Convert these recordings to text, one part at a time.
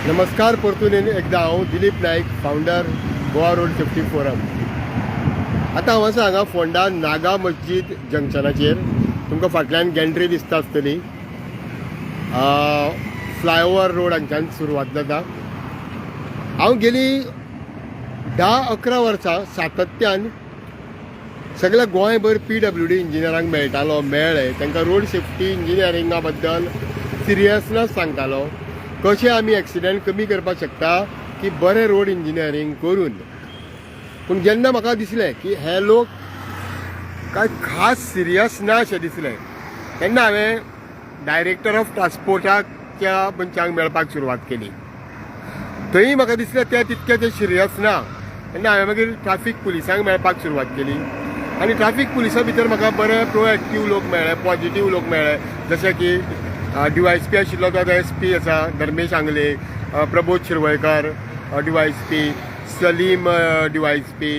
नमस्कार, परतून एकदा हांव Dilip Naik, founder, Goa road safety forum. आतां हांव आसा हांगा फोंडा नागा मस्जीद जंक्शनाचेर. तुमकां फाटल्यान गॅन्ट्री दिसता आसतली. फ्लायओवर रोड हांगच्यान सुरवात जाता. हांव गेली 10-11 वर्सां सातत्यान सगळ्या गोंयभर पीडब्ल्यूडी इंजिनियरांक मेळटालो, मेळ्ळे. तांकां रोड सेफ्टी इंजिनियरिंगा बद्दल सिरियसनेस सांगतालो, कशें आमी एक्सिडंट कमी करपाक शकता की बरें रोड इंजिनियरींग करून. पूण जेन्ना म्हाका दिसलें की हे लोक कांय खास सिरियस ना अशें दिसलें, तेन्ना हांवें डायरेक्टर ऑफ ट्रान्सपोर्टाच्या मनशांक मेळपाक सुरवात केली. थंय म्हाका दिसलें ते तितके ते सिरियस ना. तेन्ना हांवें मागीर ट्राफीक पुलिसांक मेळपाक सुरवात केली आनी ट्राफीक पुलिसां भितर म्हाका बरे प्रोएक्टीव लोक मेळ्ळे, पॉझिटीव लोक मेळ्ळे, जशे की डीवायएसपी आशिल्लो तो आतां एसपी आसा, धर्मेश आंगले, प्रबोध शिरवयकर डीवायएसपी, सलीम डीवायएसपी,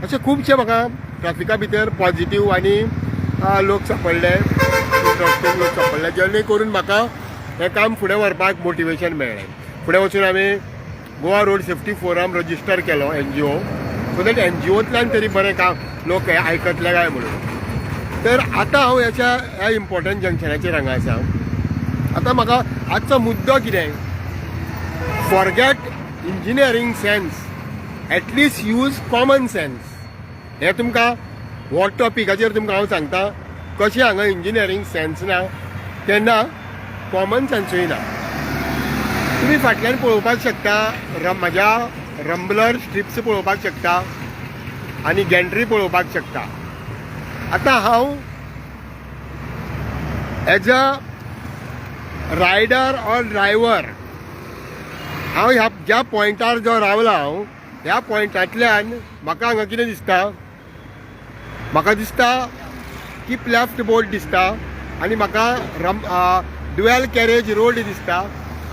अशे खुबशे म्हाका ट्राफिका भितर पॉझिटीव आनी लोक सापडले, इंट्रस्टींग लोक सापडले, जेणे करून म्हाका हें काम फुडें व्हरपाक मोटिवेशन मेळ्ळें. फुडें वचून आमी Goa road safety forum register केलो, एनजीओ, सो that एनजीओंतल्यान तरी बरें काम लोक हे आयकतले काय म्हणून. तर आतां हांव ह्या इम्पॉर्टंट जंक्शनाचेर हांगा आसा. आतां म्हाका आजचो मुद्दो कितें? Forget engineering sense, at least use common sense. हें तुमकां हो टॉपिकाचेर तुमकां हांव सांगता, कशें हांगा इंजिनियरींग सेन्स ना तेन्ना कॉमन सेन्सूय ना. तुमी फाटल्यान पळोवपाक शकता, म्हाज्या रंबलर स्ट्रिप्स पळोवपाक शकता आनी गॅन्ट्री पळोवपाक शकता. आतां हांव as a rider or driver, हांव ह्या ज्या पॉयंटार जो रावला, हांव ह्या पॉयंटांतल्यान म्हाका हांगा कितें दिसता? म्हाका दिसता कीप लेफ्ट बोर्ड दिसता आनी म्हाका रम ड्युएल कॅरेज रोड दिसता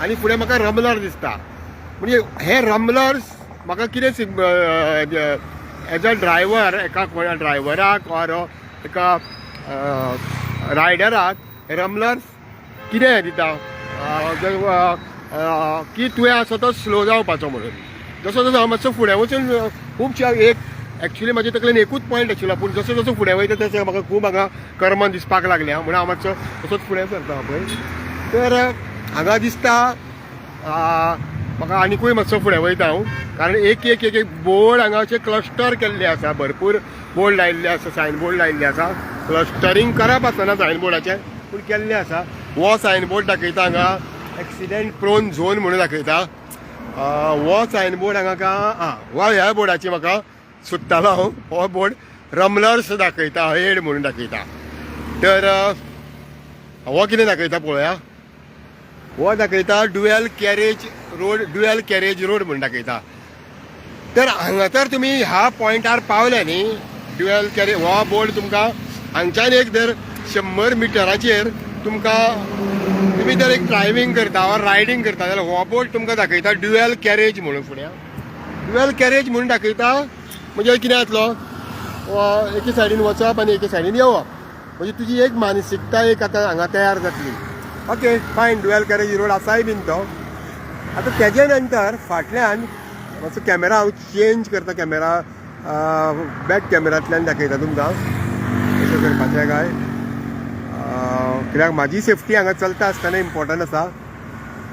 आनी फुडें म्हाका रमलर दिसता. म्हणजे हे रमलर्स म्हाका कितें एज अ ड्रायव्हर, एका कोणा ड्रायव्हराक ऑर एका रायडराक रमलर्स कितें दिता की तुवें आसा तो स्लो जावपाचो म्हणून. जसो जसो हांव मातसो फुडें वचून खुबशे एक एक्चुली म्हाज्या तकलेन एकूच पॉयंट आशिल्लो, पूण जसो जसो फुडें वयता तशें म्हाका खूब हांगा कर्मान दिसपाक लागलें, म्हणून हांव मातसो तसोच फुडें सरता पळय. तर हांगा दिसता म्हाका, आनिकूय मातसो फुडें वयता हांव, कारण एक एक एक एक बोर्ड हांगा अशे क्लस्टर केल्ले आसा. भरपूर बोर्ड लायिल्ले आसा, सायन बोर्ड लायिल्ले आसा. क्लस्टरींग करप आसना सायन बोर्डाचें, पूण केल्लें आसा. हो सायन बोर्ड दाखयता हांगा एक्सिडेंट प्रोन झोन म्हणून दाखयता. हो सायन बोर्ड हांगा का आं हो ह्या बोर्डाची म्हाका सोदतालो हांव. हो बोर्ड रमलर्स दाखयता, हेड म्हणून दाखयता. तर हो कितें दाखयता पळोवया. हो दाखयता dual carriage road, dual carriage road म्हणून दाखयता. तर हांगा तर तुमी ह्या पॉयंटार पावले न्ही, ड्युएल कॅरेज हो बोर्ड तुमकां हांगच्यान एक जर 100 मिटराचेर तुमकां, तुमी जर एक ड्रायव्हींग करता ऑर रायडींग करता जाल्यार हो बोर्ड तुमकां दाखयता ड्युएल कॅरेज म्हणून. फुडें ड्युएल कॅरेज म्हणून दाखयता, म्हणजे कितें जातलो? एके सायडीन वचप आनी एके सायडीन येवप. म्हणजे तुजी एक मानसिकता एक आतां हांगा तयार जातली. Okay, fine, dual carriage road आसाय बीन तो. आतां तेजे नंतर फाटल्यान मातसो कॅमेरा हांव चेंज करता. कॅमेरा बॅक कॅमेरांतल्यान दाखयता तुमकां कशें करपाचें काय, कित्याक म्हाजी सेफ्टी हांगा चलता आसतना इम्पॉर्टंट आसा.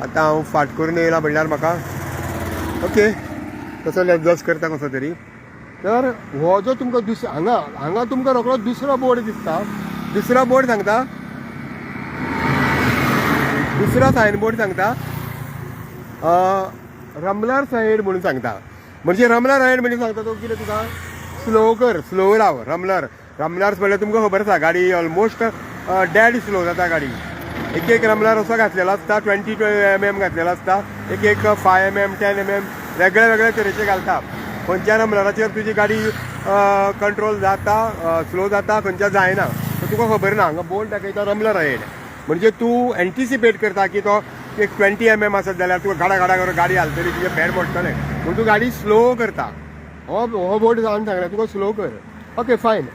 आतां हांव फाट करून येयला म्हणल्यार म्हाका ओके तसो एडजस्ट करता कसो तरी. तर हो जो तुमकां दुसरो हांगा हांगा तुमकां रोखडो दुसरो बोर्ड दिसता. दुसरो बोर्ड सांगता, दुसरो सायन बोर्ड सांगता रमलर सायड म्हणून सांगता. म्हणजे रमलर सायड म्हणजे सांगता तो कितें तुका स्लो कर, स्लो राव. रमलर, रमलर्स म्हणल्यार तुमकां खबर आसा, गाडी ऑलमोस्ट डेड स्लो जाता गाडी. एक एक रमलर असो घातलेलो आसता, 22 mm घातलेलो आसता, एक एक 5 mm, 10 mm, वेगळे वेगळे तरेचे घालता. खंयच्या रमलराचेर तुजी गाडी कंट्रोल जाता, स्लो जाता, खंयच्या जायना, तो तुका खबर ना. हांगा बोर्ड दाखयता रमलर अहेड, म्हणजे तूं एंटिसिपेट करता की तो एक 20 mm आसत जाल्यार तुका गाडा गाडा करून गाडी हालतली, तुजें फेर मोडटलें, पूण तूं गाडी स्लो करता. हो हो बोर्ड जावन सांगलें तुका स्लो कर. Okay, fine.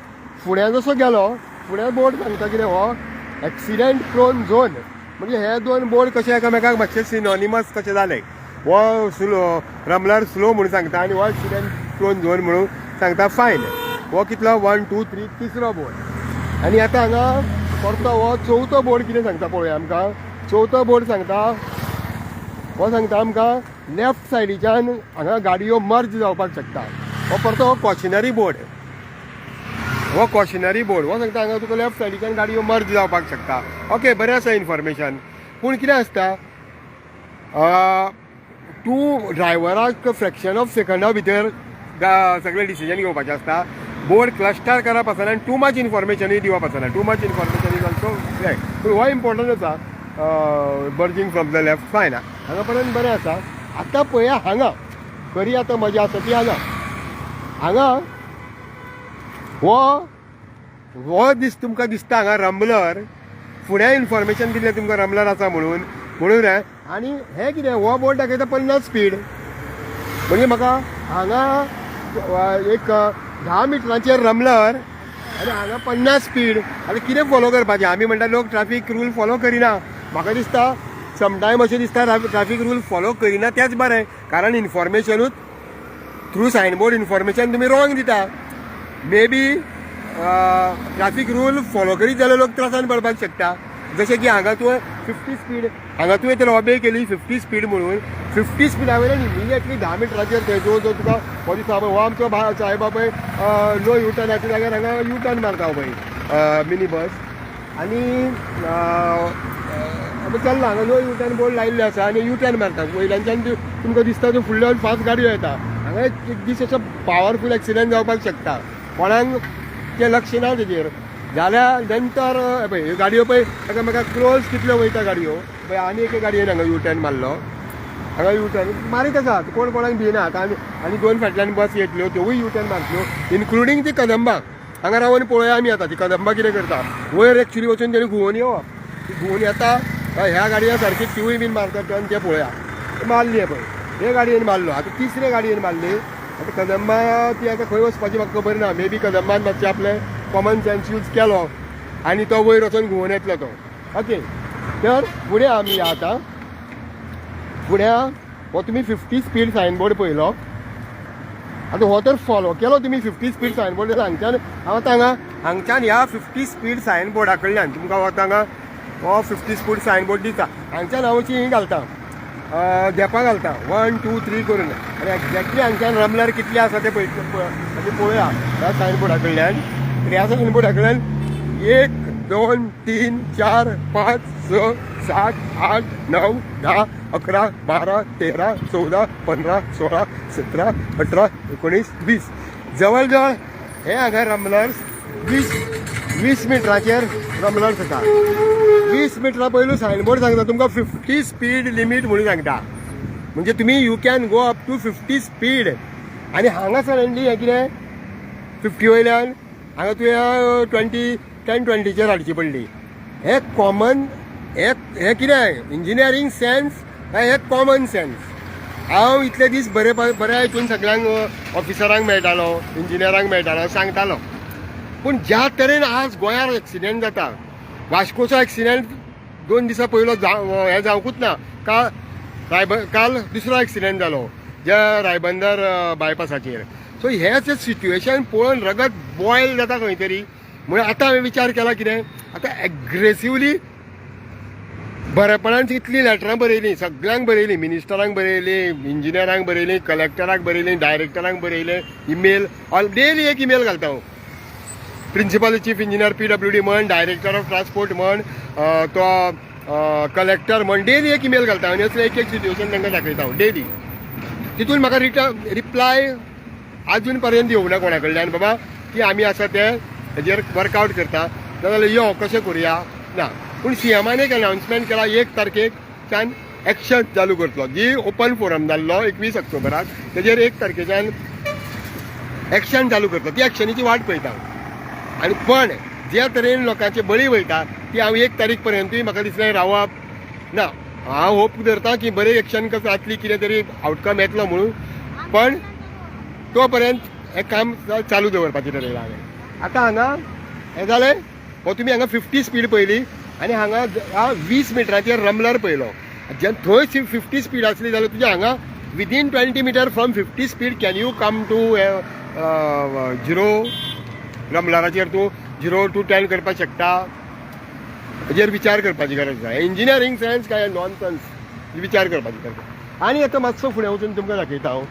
फुडें जसो गेलो, फुडें बोर्ड सांगता कितें? हो एक्सिडेंट प्रोन झोन. म्हणजे हे दोन बोर्ड कशे एकामेकाक मातशे सिनॉनिमस कशे जाले. हो स्लो रमलर स्लो म्हणून सांगता आनी हो एक्सिडेंट प्रोन झोन म्हणून सांगता. फायन. हो कितलो? वन, टू, थ्री, तिसरो बोर्ड. आनी आतां हांगा परतो हो चवथो बोर्ड कितें सांगता पळोवया आमकां. चवथो बोर्ड सांगता, हो सांगता आमकां लेफ्ट सायडीच्यान हांगा गाडयो मर्ज जावपाक शकता. हो परतो हो कॉशनरी बोर्ड. हो कॉशनरी बोर्ड, हो सांगता हांगा तुका लेफ्ट सायडीच्यान गाडयो मर्ज जावपाक शकता. ओके, बरें आसा इन्फॉर्मेशन. पूण कितें आसता, तूं ड्रायव्हराक फ्रॅक्शन ऑफ सेकंडा भितर सगळें डिसिजन घेवपाचें आसता. बोर्ड क्लस्टर करप आसना आनी टू मच इन्फॉर्मेशनूय दिवप आसना. Too much information is also bad. पूण हो इम्पॉर्टंट आसा, merging from the left. Fine, हांगा पर्यंत बरें आसा. आतां पळया हांगा खरी आतां मजा आसा ती हांगा. हांगा हो हो दीस तुमकां दिसता हांगा रंबलर. फुडें इन्फॉर्मेशन दिलें तुमकां रंबलर आसा म्हणून म्हणून हें. आनी हें कितें, हो बोर्ड दाखयता 50 स्पीड. म्हणजे म्हाका हांगा एक 10 मिटरांचेर रमलर आनी हांगा 50 स्पीड. आतां कितें फॉलो करपाचें? आमी म्हणटा लोक ट्राफीक रूल फॉलो करिना. म्हाका दिसता समटायम अशें दिसता, ट्राफीक रूल फॉलो करिना तेंच बरें, कारण इन्फॉर्मेशनूच थ्रू सायन बोर्ड इन्फॉर्मेशन तुमी रॉंग दिता. May be traffic rule follow करीत जाल्यार लोक त्रासान पडपाक शकता. जशें की हांगा तुवें 50 स्पीड, हांगा तुवें तर ऑबे केली 50 स्पीड म्हणून, 50 स्पिडा वयल्यान इमिजिएटली 10 मिटराचेर थंय जो जो तुका हो दिसता पळय, हो आमचो साहेब पळय नो यू टर्नाच्या जाग्यार हांगा यू टर्न मारता पळय मिनी बस. आनी चल्ला हांगा नो यू टर्न बोर्ड लायिल्लो आसा आनी यू टर्न मारता. वयल्यानच्यान तुमकां दिसता त्यो फुडल्यान फास्ट गाडयो येता. हांगा एक दीस असो पावरफूल एक्सिडंट जावपाक शकता. कोणाक तें लक्ष ना तेजेर जाल्या नंतर पळय ह्यो गाडयो पळय एकामेकाक क्लोज कितल्यो वयता गाडयो पळय. आनी एके गाडयेन हांगा यू टर्न मारलो. हांगा यू टर्न मारीत आसा, कोण कोणाक भिना आतां. आनी आनी दोन फाटल्यान बस येतल्यो, त्योवूय यू टर्न मारतल्यो, इन्क्लुडींग ती कदंबा. हांगा रावन पळोवया आमी आतां ती कदंबा कितें करता. वयर एक्चुली वचून तेणी घुंवोन येवप. ती घुंवून येता काय ह्या गाडया सारकी तिवूय बीन मारता टर्न, तें पळोवया. मारली पळय, हे गाडयेन मारलो. आतां तिसरे गाडयेन मारली. आतां कदंबा ती आतां खंय वचपाची म्हाका खबर ना. मे बी कदंबान मातशें आपलें कॉमन सेन्स यूज केलो आनी तो वयर वचून घुंवोन येतलो तो. ओके, तर फुडें आमी या आतां. फुडें हो तुमी 50 स्पीड सायन बोर्ड पळयलो. आतां हो तर फॉलो केलो तुमी 50 स्पीड सायन बोर्ड जाल्यार हांगच्यान हांव आतां हांगा हांगच्यान ह्या 50 स्पीड सायन बोर्डा कडल्यान तुमकां वता. हांगा हो 50 स्पीड सायन बोर्ड दिसता. हांगच्यान हांव अशी ही घालता, धेंपां घालता वन, टू, थ्री करून. आनी एक्झॅक्टली हांगच्यान रमलर कितले आसा ते पळय आमी पळोवया ह्या सायन बोर्डा कडल्यान. ह्या सायन बोर्डा कडल्यान एक, दोन, तीन, चार, पांच, स, सात, आठ, णव, 10, 11, 12, 13, 14, 15, 16, 17, 18, 19, 20. जवळ जवळ हे हांगा रमलर्स 20 20 मिटराचेर रमलर्स आसा. 20 मिटरा पयलू सायन बोर्ड सांगता तुमकां 50 स्पीड लिमीट म्हणून सांगता. म्हणजे तुमी you can go up to 50 speed. आनी हांगा सडनली हें कितें, 50 वयल्यान हांगा तुवें 20, 10, 20चेर हाडची पडली. हे कॉमन हे हें कितें इंजिनियरींग सेन्स, हे कॉमन सेन्स. हांव इतले दीस बरे बऱ्या हितून सगळ्यांक ऑफिसरांक मेळटालो, इंजिनियरांक मेळटालो, सांगतालो. पूण ज्या तरेन आज गोंयार एक्सिडेंट जाता, वास्कोचो एक्सिडेंट 2 दिसां पयलो हें जावंकूच ना का काल दुसरो एक्सिडेंट जालो ज्या रायबंदर बायपासाचेर. सो हें जें सिट्युएशन पळोवन रगत बॉयल जाता खंय तरी. म्हणून आतां हांवें विचार केला कितें, आतां एग्रेसिवली बरेपणान इतलीं लेटरां बरयलीं, सगळ्यांक बरयलीं, मिनिस्टरांक बरयलीं, इंजिनियरांक बरयलीं, कलेक्टराक बरयलीं, डायरेक्टरांक बरयलें. इमेल ऑल डेली एक इमेल घालता हांव. प्रिन्सिपल चीफ इंजिनियर पीडब्ल्यूडी म्हण, डायरेक्टर ऑफ ट्रान्सपोर्ट म्हण, तो कलेक्टर म्हण, डेली एक इमेल घालता आनी असलें एक एक सिट्युएशन तांकां दाखयता हांव डेली. तितून म्हाका रिटर्न रिप्लाय अजून पर्यंत येवना कोणा कडल्यान बाबा की आमी आसा ते हेजेर वर्कआवट करता, नाजाल्यार यो कशें करुया ना. पूण सीएमान एक अनाउन्समेंट केला, 1 तारखेकच्यान एक्शन चालू करतलो. जी ओपन फोरम जाल्लो 21 ऑक्टोबराक, तेजेर 1 तारखेच्यान एक्शन चालू करतलो. ती एक्शनीची वाट पळयता हांव. आनी पण ज्या तरेन लोकांचे बळी वयता ती हांव 1 तारीख पर्यंतूय म्हाका दिसलें रावप ना. हांव होप धरता की बरें एक्शन कसं जातली, कितें तरी आवटकम येतलो म्हणून. पण तो पर्यंत हें काम चालू दवरपाचें ठरयलां हांवें. आतां हांगा हें जालें. हो तुमी हांगा 50 स्पीड पळयली आनी हांगा 20 मिटराचेर रमलर पळयलो. जेन्ना थंय 50 स्पीड आसली जाल्यार तुज्या हांगा within 20 meter from 50 speed can you come to zero? रंबलराचेर तूं 0 टू 10 करपाक शकता? हेजेर विचार करपाची गरज आसा. इंजिनियरींग सेन्स काय नॉन सेन्स, विचार करपाची गरज आसा. आनी आतां मातसो फुडें वचून तुमकां दाखयता हांव.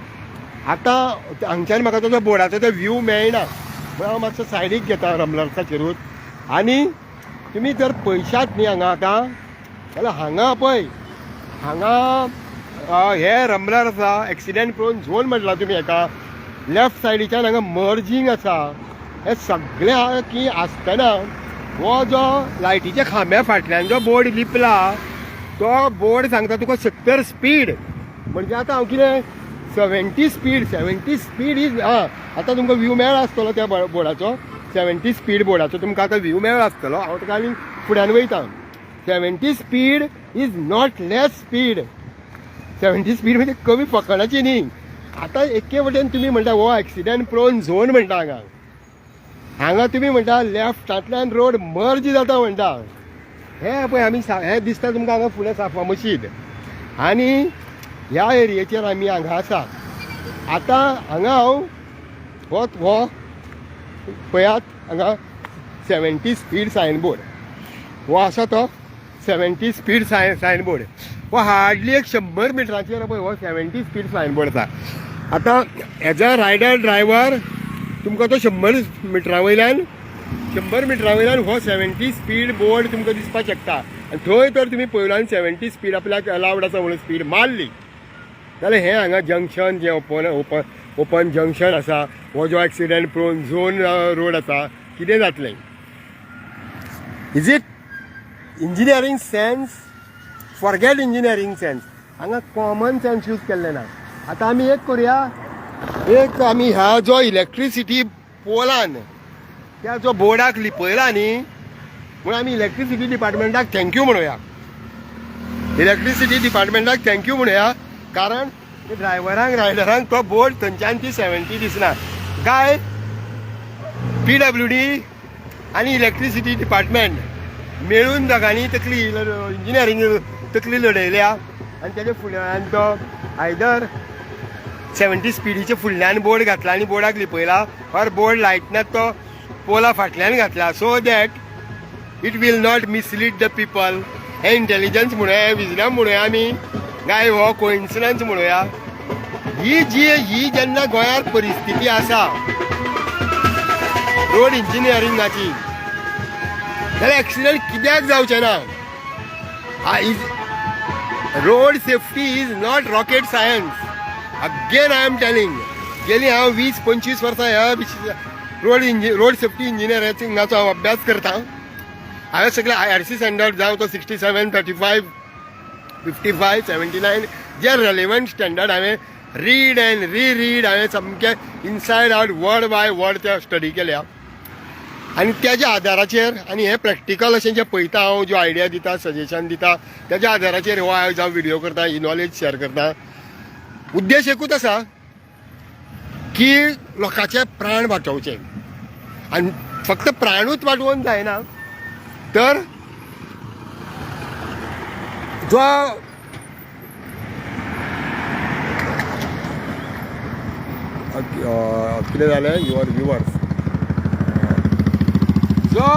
आतां हांगच्यान म्हाका ताजो बोर्डाचो तो व्यू मेळना म्हणून हांव मातसो सायडीक घेता रमलर्साचेरूच. आनी तुमी जर पळयशात न्ही हांगा आतां जाल्यार हांगा पळय, हांगा हे रंबलर आसा, एक्सिडेंट प्रोन झोन म्हटला तुमी हेका. लेफ्ट सायडीच्यान हांगा मर्जींग आसा. हे सगळें आहा की आसतना हो जो लायटीच्या खांब्या फाटल्यान जो बोर्ड लिपला, तो बोर्ड सांगता तुका 70 स्पीड. म्हणजे आतां हांव कितें 70 स्पीड, 70 स्पीड is आं. आतां तुमकां व्यू मेळ्ळा आसतलो त्या बोर्डाचो. 70 स्पीड बोर्डाचो तुमकां आतां व्यू मेळ्ळा आसतलो. हांव तुका आनी फुड्यान वयता. 70 speed is not less speed. 70 speed म्हणजे कमी फकाणाची न्ही. आतां एके वटेन तुमी म्हणटा हो एक्सिडंट प्रोन झोन म्हणटा हांगा. हांगा तुमी म्हणटा लेफ्टांतल्यान रोड मर्ज जाता म्हणटा. हे पळय आमी हे दिसता तुमकां हांगा फुडें साफा मशीद आनी ह्या एरियेचेर आमी हांगा आसा. आतां हांगा हांव हो हो पळयात, हांगा 70 स्पीड सायन बोर्ड हो आसा. तो 70 स्पीड सायन बोर्ड हो हार्डली एक 100 मिटराचेर पळय हो 70 स्पीड सायन बोर्ड आसा. आतां एज अ रायडर ड्रायव्हर तुमकां तो 100 मिटरा वयल्यान, 100 मिटरा वयल्यान हो 70 स्पीड बोर्ड तुमकां दिसपाक शकता. आनी थंय तर तुमी पयल्यान 70 स्पीड आपल्याक अलावड आसा म्हणून स्पीड मारली जाल्यार हें हांगा जंक्शन जें ओपन ओपन ओपन जंक्शन आसा, हो जो एक्सिडंट प्रोन झोन रोड आसा, कितें जातलें? Is it engineering sense? Forget engineering sense. हांगा कॉमन सेन्स यूज केल्लें ना. आतां आमी एक करुया, एक आमी ह्या जो इलेक्ट्रिसिटी पोलान त्या जो बोर्डाक लिपयला न्ही, म्हणून आमी इलेक्ट्रिसिटी डिपार्टमेंटाक thank you म्हणुया. इलेक्ट्रिसिटी डिपार्टमेंटाक thank you म्हणुया, कारण ड्रायव्हरांक रायडरांक तो बोर्ड थंयच्यान ती 70 दिसना. काय पीडब्ल्यूडी आनी इलेक्ट्रिसिटी डिपार्टमेंट मेळून दोगांनी तकली इंजिनियरींग तकली लडयल्या आनी तेजे फुडल्यान तो आयदर 70 स्पिडीच्या फुडल्यान बोर्ड घातला आनी बोर्डाक लिपयला, ऑर बोर्ड लायतना तो पोला फाटल्यान घातला, so that it will not mislead the people. हे इंटेलिजन्स म्हणुया, हे विजडम म्हणुया आमी, काय हो कोइन्सिडन्स म्हणुया? ही जी ही जेन्ना गोंयांत परिस्थिती आसा रोड इंजिनियरिंगाची, जाल्यार एक्सिडंट कित्याक जावचे ना? Is road safety is not rocket science. Again I am telling, गेली हांव 20-25 वर्सां ह्या रोड सेफ्टी इंजिनियरिंगाचो हांव अभ्यास करता. हांवें सगळे आयआरसी स्टँडर्ड, जावं तो 67, 35, 55, 79, जे रेलिवंट स्टँडर्ड हांवें रीड अँड री रीड, हांवें सामकें inside out, word by word ते स्टडी केल्या. आनी तेज्या आदाराचेर आनी हें प्रॅक्टिकल अशें जें पळयता हांव, ज्यो आयडिया दिता, सजेशन दिता, तेज्या आदाराचेर हो आयज हांव व्हिडियो करता, ही नॉलेज शेअर करता. उद्देश एकूच आसा की लोकांचे प्राण वाटोवचे. आनी फक्त प्राणूच वाटोवन जायना, तर जो कितें जालें, your viewers, जो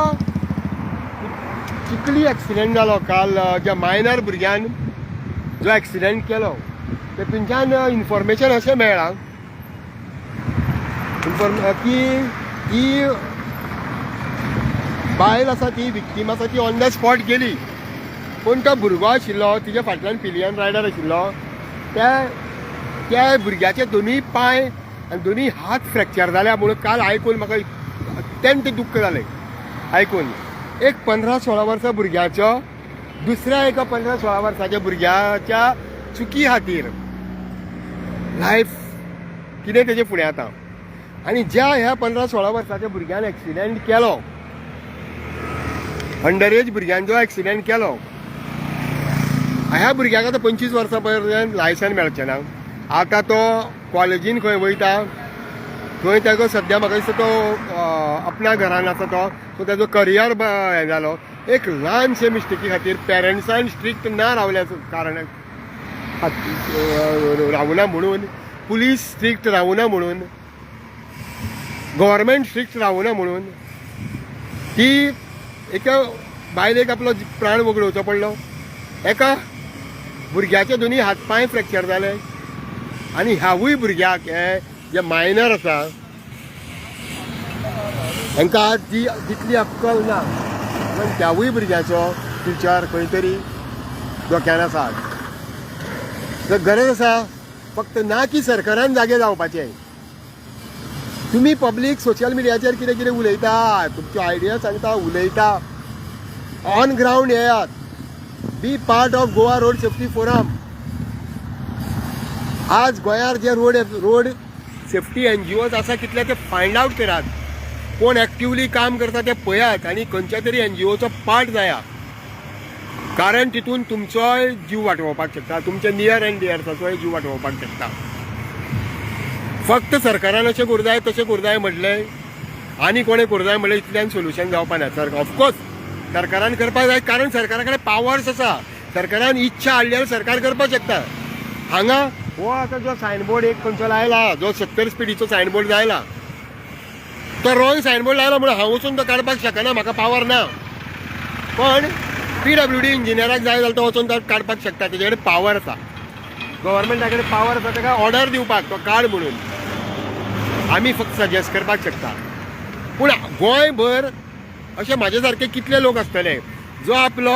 चिखली एक्सिडेंट जालो काल, ज्या मायनर भुरग्यान जो एक्सिडेंट केलो, तेतूंच्यान इन्फॉर्मेशन अशें मेळ्ळां की ती बायल आसा, ती विक्टीम आसा, ती ऑन the spot गेली. पूण तो भुरगो आशिल्लो, तिच्या फाटल्यान पिलियन रायडर आशिल्लो, त्या त्या भुरग्याचे दोनूय पांय आनी दोनूय हात फ्रॅक्चर जाल्या म्हणून काल आयकून म्हाका अत्यंत दुख्ख जालें आयकून. एक 15-16 वर्सां भुरग्याचो दुसऱ्या एका 15-16 वर्साच्या भुरग्याच्या चुकी खातीर लायफ कितें तेजे फुडें आतां. आनी ज्या ह्या 15-16 वर्साच्या भुरग्यान एक्सिडेंट केलो, अंडर एज भुरग्यान जो एक्सिडेंट केलो, ह्या भुरग्याक आतां 25 वर्सां पर्यंत लायसन मेळचें ना. आतां तो कॉलेजीन खंय वयता थंय ताका सद्या म्हाका दिसता तो आपल्या घरान आसा तो, सो ताजो करियर हें जालो. एक ल्हानशे मिस्टेकी खातीर पेरंट्सान स्ट्रिक्ट ना रावल्या कारण रावना म्हणून, पुलीस स्ट्रिक्ट रावना म्हणून, गव्हर्मेंट स्ट्रिक्ट रावना म्हणून ती एका बायलेक आपलो प्राण वगडोवचो पडलो. एका भुरग्याचे दोनी हात पांय फ्रॅक्चर जाले आनी ह्यावूय भुरग्याक, हे जे मायनर आसा, हांकां जी जितली अक्कल ना, पण त्यावूय भुरग्याचो फ्युचर खंय तरी धोक्यान आसा. तर गरज आसा फक्त ना की सरकारान जागे जावपाचें. तुमी पब्लीक सोशल मिडियाचेर कितें कितें उलयता, तुमच्यो आयडिया सांगता, उलयता. ऑन ग्रावंड येयात. Be part of Goa Road Safety Forum. आज गोंयार जे रोड सेफ्टी एनजीओज आसा कितले ते फायंड आवट करात. कोण एक्टिवली काम करता ते पळयात आनी खंयच्या तरी एनजीओचो पार्ट जाया, कारण तितून तुमचोय जीव वाटोवपाक शकता, तुमच्या नियर अँड डियर्साचोय जीव वाटोवपाक शकता. फक्त सरकारान अशें करूं जाय, तशें करूं जाय म्हटलें आनी कोणें करूं जाय म्हणलें, इतल्यान सोल्युशन जावपा ना. सर, ऑफकोर्स सरकारान करपाक जाय, कारण सरकारा कडेन पावर्स आसा. सरकारान इच्छा हाडली जाल्यार सरकार करपाक शकता. हांगा हो आतां जो सायनबोर्ड एक खंयचो लायला, जो 70 स्पिडीचो सायनबोर्ड लायला, तो रॉंग सायनबोर्ड लायला म्हणून हांव वचून तो काडपाक शकना, म्हाका पावर ना. पण पीडब्ल्यूडी इंजिनियराक जाय जाल्यार तो वचून तो काडपाक शकता. तेजे कडेन पावर आसा. गव्हर्मेंटा कडेन पावर आसा ताका ऑर्डर दिवपाक, तो काड म्हणून. आमी फक्त सजेस्ट करपाक शकता. पूण गोंयभर अशे म्हाजे सारके कितले लोक आसतले जो आपलो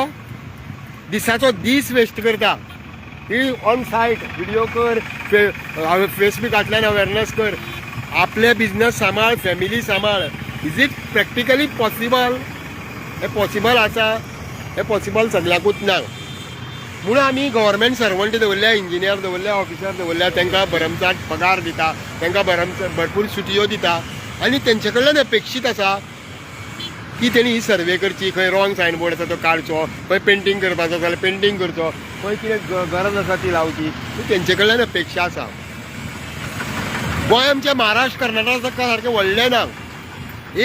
दिसाचो दीस वेस्ट करता की ऑन सायट व्हिडिओ कर, फेसबुकांतल्यान अवेरनेस कर, आपले बिजनस सांबाळ, फॅमिली सांबाळ. Is it practically possible? हें पॉसिबल आसा? हें पॉसिबल सगल्यांकूच ना. म्हणून आमी गव्हर्मेंट सर्वंट दवरल्या, इंजिनियर दवरल्या, ऑफिसर दवरल्या, तांकां भरमसाट पगार दिता, तांकां भरपूर सुटयो दिता आनी तेंचे कडल्यान अपेक्षीत आसा की तेणी ही सर्वे करची, खंय रॉंग सायनबोर्ड आसा तो काडचो, खंय पेंटींग करपाचो आसा जाल्यार पेंटींग करचो, खंय कितें गरज आसा ती लावची. ही तेंचे कडल्यान अपेक्षा आसा. गोंय आमच्या महाराष्ट्र, कर्नाटका सारकें व्हडलें ना.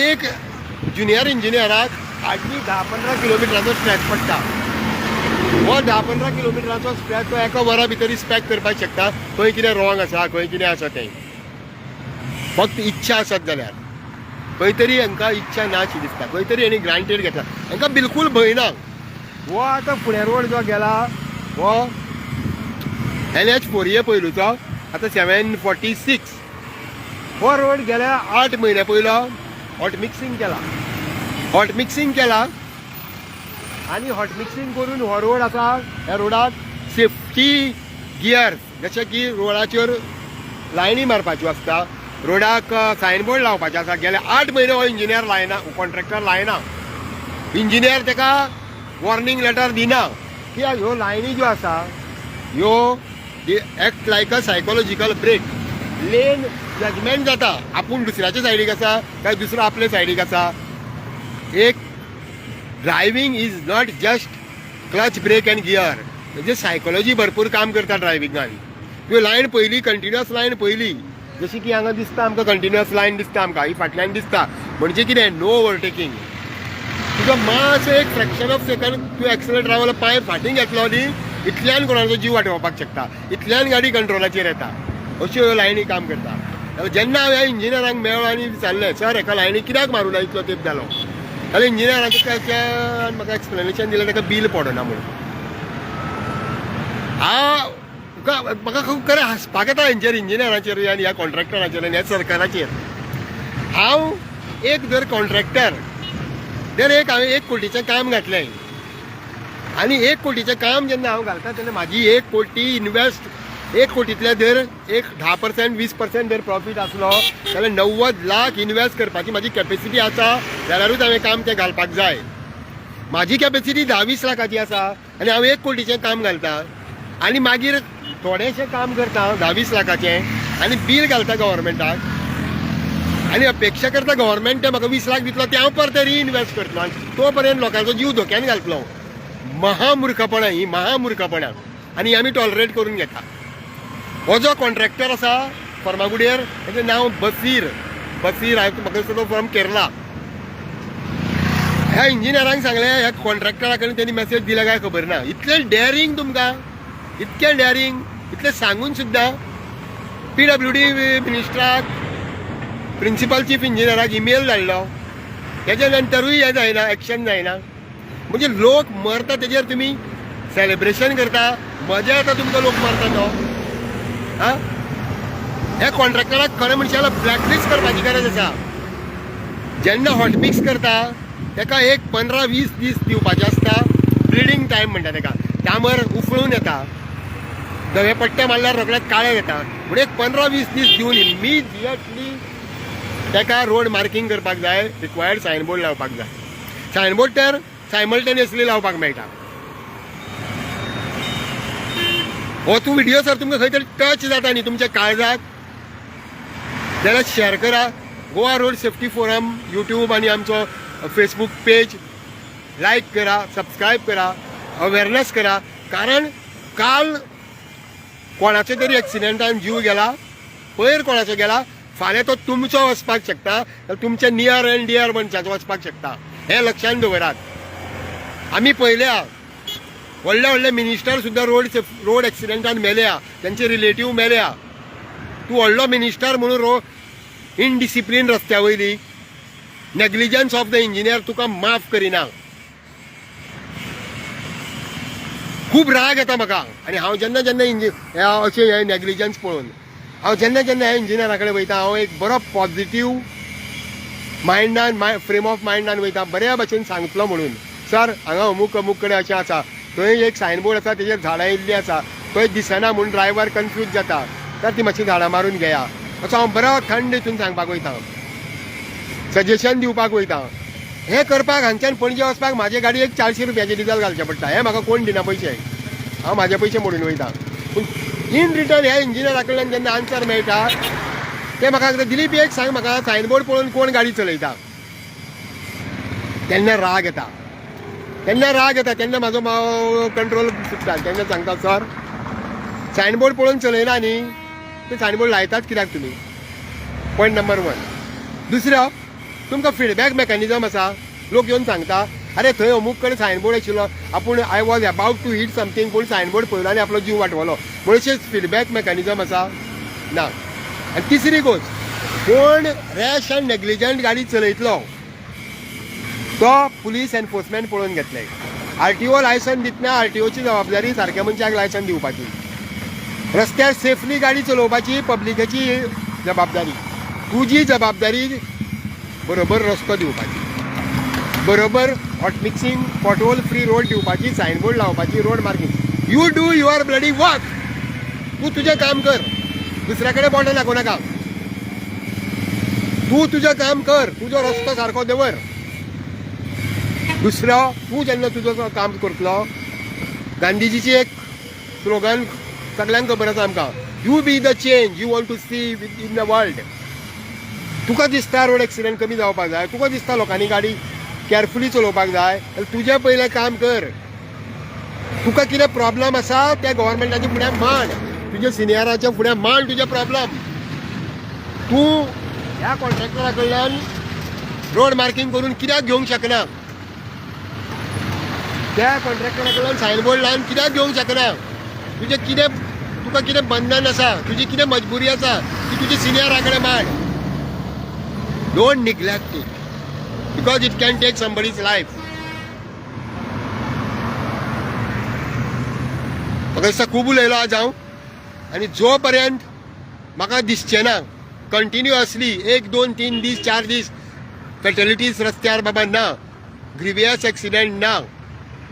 एक ज्युनियर इंजिनियराक हार्डली 10-15 किलोमिटराचो स्ट्रेच पडटा. हो 10-15 किलोमिटराचो स्ट्रेच तो एका वरा भितर इन्स्पेक्ट करपाक शकता, खंय कितें रॉंग आसा, खंय कितें आसा तें. फक्त इच्छा आसत जाल्यार. खंय तरी हांकां इच्छा ना शी दिसता. खंय तरी हेणी ग्रांटेड घेतला. हांकां बिलकूल भंय ना. हो आतां फुडें रोड जो गेला हो एनएच 4A पयलूचो, आतां 746. हो रोड गेल्या 8 म्हयन्या पयलो हॉट मिक्सिंग केला. हॉट मिक्सिंग केला आनी हॉट मिक्सिंग करून हो रोड आसा, ह्या रोडाक सेफ्टी गियर्स, जशे की रोडाचेर लायनी मारपाच्यो आसता, रोडाक सायनबोर्ड लावपाचे आसा, गेले 8 म्हयने हो इंजिनियर लायना, कॉन्ट्रॅक्टर लायना. इंजिनियर ताका वॉर्निंग लेटर दिना की ह्यो लायनी ज्यो आसा ह्यो act like a psychological brake lane. Judgement जाता, आपूण दुसऱ्याच्या सायडीक आसा काय दुसरो आपल्या सायडीक आसा. एक driving is not just clutch, brake and gear. म्हणजे सायकोलॉजी भरपूर काम करता ड्रायव्हिंगान. त्यो लायन पयली, कंटिन्युअस लायन पयली, जशी की हांगा दिसता आमकां, कंटिन्युअस लायन दिसता आमकां, ही फाटल्यान दिसता, म्हणजे कितें? नो ओवरटेकींग. तुजो मातसो एक फ्रॅक्शन ऑफ सेकंड तूं एक्सिलेटर रावलो, पांय फाटीं घेतलो न्ही, इतल्यान कोणाचो जीव वाटोवपाक शकता. इतल्यान गाडी कंट्रोलाचेर येता. अश्यो ह्यो लायनी काम करता. जेन्ना हांव ह्या इंजिनियरांक मेळ्ळो आनी विचारलें, सर, हेका लायनी कित्याक मारूं ना, इतलो तेंप जालो, जाल्यार इंजिनियराचें म्हाका एक्सप्लेनेशन दिलें, ताका बील पडना म्हणून. हा, तुका म्हाका खूब खरें हांसपाक येता हेंचेर, इंजिनियराचेर आनी ह्या कॉन्ट्रॅक्टराचेर आनी ह्या सरकाराचेर. हांव एक जर कॉन्ट्रॅक्टर जर एक हांवें 1 कोटीचें काम घातलें आनी 1 कोटीचें काम जेन्ना हांव घालता तेन्ना म्हाजी 1 कोटी इनवेस्ट, 1 कोटींतले जर एक 10%, 20% जर प्रॉफीट आसलो जाल्यार 90 लाख इनवेस्ट करपाची म्हाजी कॅपेसिटी आसा जाल्यारूच हांवें काम तें घालपाक जाय. म्हाजी कॅपेसिटी 10-20 लाखाची आसा आनी हांव 1 कोटीचें काम घालता आनी मागीर थोडेशें काम करता 10-20 लाखाचें आनी बील घालता गव्हर्मेंटाक आनी अपेक्षा करता गव्हर्मेंट तें म्हाका 20 लाख दितलो, तें हांव परतें रिइनवेस्ट करतलो आनी तो पर्यंत लोकांचो जीव धोक्यान घालतलो. महामुर्खपणां ही, महामुर्खपणां आनी आमी टॉलरेट करून घेता. हो जो कॉन्ट्रॅक्टर आसा फर्मागुडयेर, तेजें नांव बसीर. बसीर, हांवें म्हाका दिसता तो फ्रॉम केरला. ह्या इंजिनियरांक सांगलें, ह्या कॉन्ट्रॅक्टरा कडेन तेणी मॅसेज दिला काय खबर ना. इतलें डॅरींग तुमकां, इतकें डॅरींग, इतलें सांगून सुद्दां पीडब्ल्यूडी मिनिस्टराक, प्रिंसिपल चीफ इंजिनियराक इमेल धाडलो, तेच्या नंतरूय हें जायना, एक्शन जायना. म्हणजे लोक मरता तेजेर तुमी सेलिब्रेशन करता, मजा येता तुमकां लोक मरता तो. आं, ह्या कॉन्ट्रॅक्टराक खरें म्हणशात जाल्यार ब्लॅकलिस्ट करपाची गरज आसा. जेन्ना हॉट मिक्स करता तेका एक 15-20 दीस दिवपाचे आसता, ब्लिडींग टायम म्हणटा तेका. डांबर उफळून येता, धवे पट्टे मारल्यार रोखडेच काळे येता. म्हणून एक 15-20 दीस दिवन इमिजिएटली तेका रोड मार्कींग करपाक जाय, रिक्वायर्ड सायनबोर्ड लावपाक जाय. सायनबोर्ड तर सायमल्टेनियसली लावपाक मेळटा. हो तूं व्हिडिओ सर तुमकां खंय तरी टच जाता न्ही तुमच्या काळजाक, जाल्यार शेअर करा. Goa road safety forum YouTube आनी आमचो फेसबूक पेज लायक करा, सबस्क्रायब करा, अवेरनेस करा. कारण काल कोणाचो तरी एक्सिडेंटान जीव गेला, पयर कोणाचो गेला, फाल्यां तो तुमचो वचपाक शकता, तुमच्या नियर अँड डियर मनशाचो वचपाक शकता, हें लक्षांत दवरात. आमी पळयल्या व्हडले व्हडले मिनिस्टर सुद्दां रोड एक्सिडेंटान मेल्या, तेंचे रिलेटीव मेल्या. तूं व्हडलो मिनिस्टर म्हणून इनडिसिप्लीन रस्त्या वयली, नेग्लिजन्स ऑफ the engineer तुका माफ करिना. खूब राग येता म्हाका. आनी हांव जेन्ना जेन्ना अशें हे नेग्लिजन्स पळोवन हांव जेन्ना जेन्ना ह्या इंजिनियरा कडेन वयता, हांव एक बरो पॉझिटीव मायंडान, फ्रेम ऑफ मायंडान वयता, बऱ्या भशेन सांगतलो म्हणून, सर हांगा अमूक अमूक कडेन अशें आसा, थंय एक सायनबोर्ड आसा, तेजेर झाडां येयल्लीं आसा, थंय दिसना म्हूण ड्रायव्हर कन्फ्यूज जाता, तर ती मातशी झाडां मारून घेया, असो हांव बरो थंड हितून सांगपाक वयता, सजेशन दिवपाक वयता. हें करपाक हांगच्यान पणजे वचपाक म्हाजे गाडयेक 400 रुपयाचें डिजल घालचें पडटा. हें म्हाका कोण दिना पयशे, हांव म्हाजे पयशे मोडून वयता. पूण इन रिटर्न ह्या इंजिनियरा कडल्यान जेन्ना आन्सर मेळटा ते म्हाका सांगता, दिलीप एक सांग म्हाका, सायनबोर्ड पळोवन कोण गाडी चलयता? तेन्ना राग येता, तेन्ना राग येता, तेन्ना म्हाजो कंट्रोल सुट्टा. तेन्ना सांगता, सर सायनबोर्ड पळोवन चलयना न्ही, ते सायनबोर्ड लायतात कित्याक तुमी? Point number 1. दुसरो, तुमकां फिडबॅक मेकॅनिजम आसा, लोक येवन सांगता, अरे थंय अमूक कडेन सायनबोर्ड आशिल्लो, आपूण I was about to hit something, पूण सायनबोर्ड पळयलो आनी आपलो जीव वाटवलो, म्हणून फिडबॅक मेकॅनिजम आसा ना. आनी तिसरी गोश्ट, कोण रॅश अँड नेग्लिजंट गाडी चलयतलो तो पुलीस एनफोर्समेंट पळोवन घेतले. आरटीओ लायसन दितना आरटीओची जबाबदारी सारक्या मनशाक लायसन दिवपाची, रस्त्यार सेफली गाडी चलोवपाची पब्लिकेची जबाबदारी, तुजी जबाबदारी बरोबर रस्तो दिवपाची, बरोबर hot mixing pothole free road दिवपाची, सायनबोर्ड लावपाची, road marking. You do your bloody work. तूं तुजें काम कर, दुसऱ्या कडेन बोटां दाखोवं नाका. तूं तुजें काम कर, तुजो रस्तो सारको दवर. दुसरो, तूं जेन्ना तुजो काम करतलो, गांधीजीची एक स्लोगन सगळ्यांक खबर आसा आमकां, you be the change you want to see in the world. तुका दिसता रोड एक्सिडंट कमी जावपाक जाय, तुका दिसता लोकांनी गाडी केअरफुली चलोवपाक जाय, जाल्यार तुजें पयलें काम कर. तुका कितें प्रॉब्लम आसा त्या गव्हर्मेंटाच्या फुड्यान मांड, तुज्या सिनियराच्या फुड्यान मांड तुजें प्रॉब्लम. तूं ह्या कॉन्ट्रॅक्टरा कडल्यान रोड मार्कींग करून कित्याक घेवंक शकना, त्या कॉन्ट्रॅक्टरा कडल्यान सायनबोर्ड लावन कित्याक घेवंक शकना, तुजें कितें, तुका कितें बंधन आसा, तुजी कितें मजबुरी आसा ती तुज्या सिनियरा कडेन मांड. Don't neglect it because it can take somebody's life. म्हाका दिसता खूब उलयलो आज हांव, आनी जो पर्यंत म्हाका दिसचें ना कंटिन्युअसली 1 2 3 दीस 4 दीस फेटलिटीज रस्त्यार बाबा ना, ग्रिवियस एक्सिडेंट ना,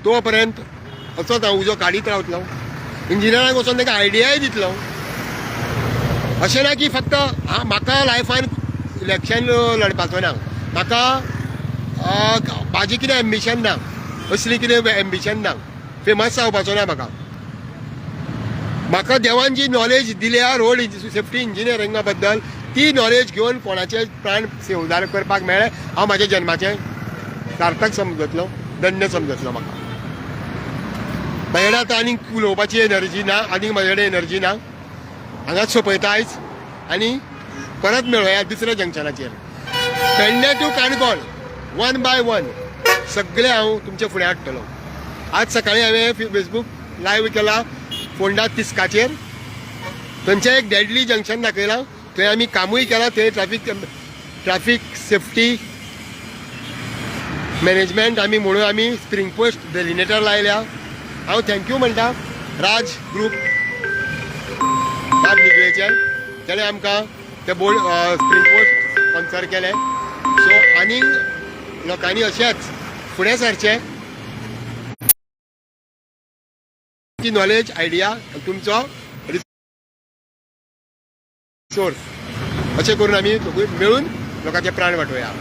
तो पर्यंत असोच हांव उजो काडीत रावतलो. इंजिनियरांक वचोन तांकां आयडियाय दितलो. अशें ना की फक्त म्हाका लायफान इलेक्शन लढपाचो ना, म्हाका म्हाजें कितें एम्बिशन ना, असली कितें एम्बिशन ना, फेमस जावपाचो ना. म्हाका म्हाका देवान जी नॉलेज दिल्या रोड सेफ्टी इंजिनियरिंगा बद्दल, ती नॉलेज घेवन कोणाचे प्राण सेवदार करपाक मेळ्ळे, हांव म्हाज्या जन्माचें सार्थक समजतलो, धन्य समजतलो. म्हाका म्हाजे कडेन आतां आनीक उलोवपाची एनर्जी ना, आनीक म्हाजे कडेन एनर्जी ना. हांगाच सोंपयता आयज आनी परत मेळोया दुसऱ्या जंक्शनाचेर. Pedne to Canacona 1 by 1. सगळें हांव तुमचे फुडें हाडटलो. आज सकाळी हांवें फेसबूक लायव्ह केला फोंडा तिस्काचेर, थंयचें एक डेडली जंक्शन दाखयलां. थंय आमी कामूय केलां. थंय ट्रॅफिक ट्रॅफिक सेफ्टी मॅनेजमेंट आमी म्हणून आमी स्प्रींग पोस्ट डेलिनेटर लायल्या. हांव thank you म्हणटा राज ग्रूप बाब निगळेचे, तेणे आमकां ते बोर्ड स्प्रींग पोस्ट स्पॉन्सर केले. सो आनीक लोकांनी अशेंच फुडें सरचें, ती नॉलेज, आयडिया, तुमचो रिसोर्स, अशें करून आमी दोगूय मेळून लोकांचे प्राण वाटोवया.